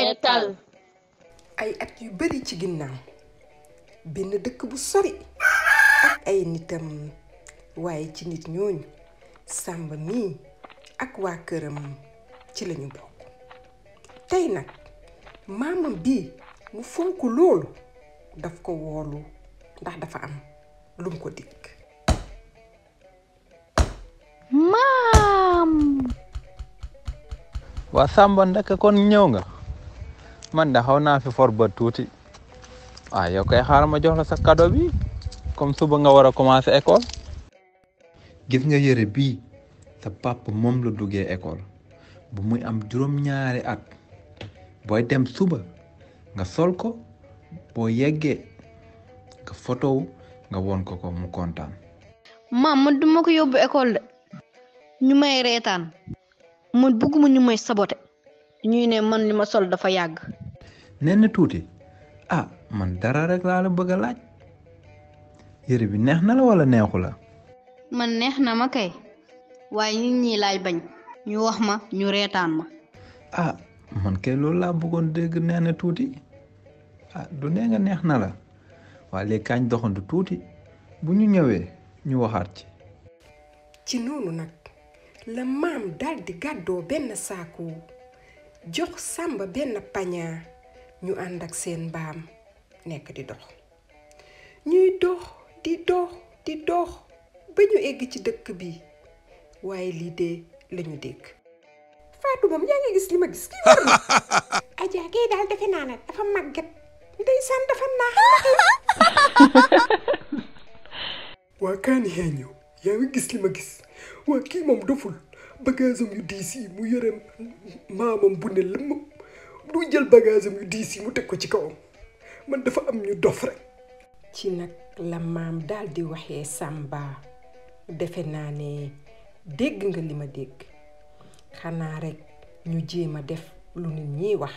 yeetal. ay at yu bari ci ginnaaw benn dëkk bu sori ak ay nitam waaye ci nit ñooñu Samba mii ak waa këram ci lañu bokk tey nag maamam bii mu fonk loolu daf ko woolu ndax dafa am lum ko dikk. maam. waa Samba ndaka kon ñëw nga man de xaw naa fi for ba tuuti yow kay xaaral ma jox la sa cadeau bi comme suba nga war a commencer école. gis nga yëre bii sa papa moom la duggee école bu muy am juróom-ñaari at booy dem suba nga sol ko boo yeggee nga photo nga won ko mu kontaan. maam man duma ko yóbbu école de ñu may reetaan man bëgguma ñu may saboté ñuy ne man li ma sol dafa yàgg. nee na tuuti man dara rek laa la bëgg a laaj yëre bi neex na la wala neexu la. man neex na ma kay waaye nit ñi laay bañ ñu wax ma ñu reetaan ma. man kay loolu laa bëggoon dégg nee na tuuti du nee nga neex na la waaye léegi kañ doxantu tuuti bu ñu ñëwee ñu waxaat ci. ci noonu nag la maam daldi gàddoo benn saaku jox Samba benn paña ñu ànd ak seen mbaam nekk di dox ñuy dox di dox di dox ba ñu egg ci dëkk bi waaye lii de lañu dégg. Fatou moom yaa ngi gis li ma gis kii war na Adja kii daal defe naa ne dafa màgget ndeysaan dafa waa kaani yaa ñëw yaa ngi gis li ma gis waa kii moom doful bagage am yu diis yi mu yore maamam bu ne lëmm du jël bagage am yu diis yi mu teg ko ci kawam man dafa am ñu dof rek. ci nag la maam daal di waxee Samba defe naa ne dégg nga li ma dégg xanaa rek ñu jéem a def lu nit ñiy wax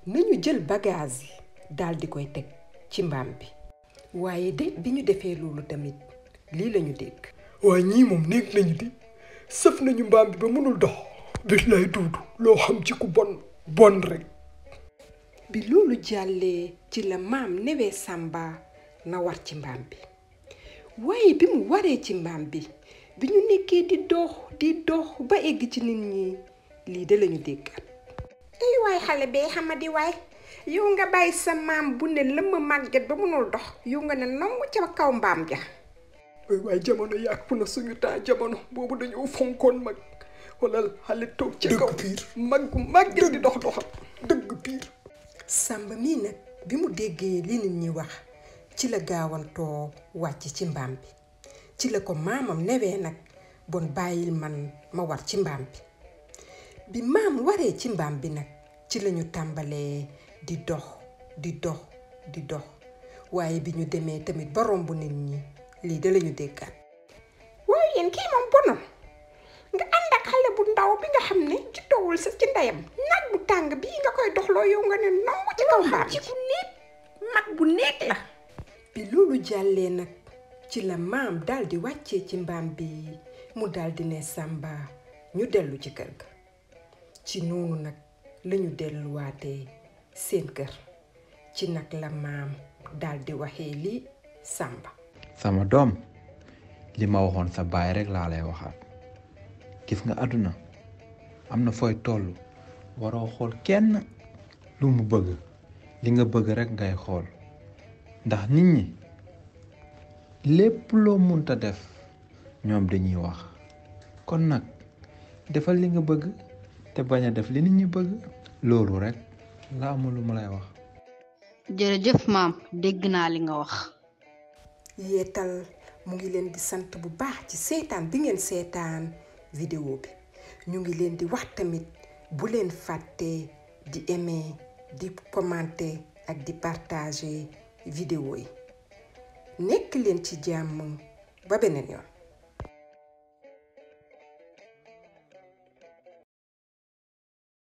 nañu jël bagage yi daal di koy teg ci mbaam bi waaye de bi ñu defee loolu tamit lii lañu dégg. waaye ñii moom néeg nañu di sëf nañu mbaam bi ba mënul dox. billaay duudu loo xam ci ku bon rek. bi loolu jàllee ci la maam newee Samba na war ci mbaam bi waaye bi mu waree ci mbaam bi bi ñu nekkee di dox ba egg ci nit ñi lii de lañu déggaat. ay waay xale bee xamadi waay yow nga bàyyi sa maam bu ne lëmm màgget ba mënul dox yow nga ne nongu ca kaw mbaam ja. waaye jamono yàgg na suñu taa jamono boobu dañoo fonkoon mag wala xale toog ci kaw màgget di dox doxam dëgg piir. Samba mii nag bi mu déggee li nit ñi wax ci la gaawantoo wàcc ci mbaam bi ci la ko maamam newee nag bon bàyyil man ma war ci mbaam bi maam waree ci mbaam bi nag ci lañu tàmbalee di dox waaye bi ñu demee tamit ba romb nit ñi lii da lañu déggaat. waaye yéen kii moom bonam nga ànd ak xale bu ndaw bi nga xam ne ci toowul sa ci ndeyam naaj bu tàng bii nga koy doxloo yow nga ne nongu ci kaw mbaam ci ku néeg mag bu néeg la. bi loolu jàllee nag ci la maam daldi wàccee ci mbaam bi mu daldi ne Samba ñu dellu ci kër ga ci noonu nag lañu delluwaatee seen kër ci nag la maam daldi waxee lii Samba. sama doom li ma waxoon sa baay rek laa lay waxaat gis nga àdduna am na fooy toll waroo xool kenn lu mu bëgg li nga bëgg rek ngay xool ndax nit ñi lépp loo munta def ñoom dañuy wax kon nag defal li nga bëgg te bañ a def li nit ñi bëgg loolu rek la amul lu ma lay wax. jërëjëf maam dégg naa li nga wax. yeetal mu ngi leen di sant bu baax ci seetaan bi ngeen seetaan vidéo bi ñu ngi leen di wax tamit bu leen fàtte di aimer di commenter ak di partager vidéo yi nekk leen ci jàmm ba beneen yoon.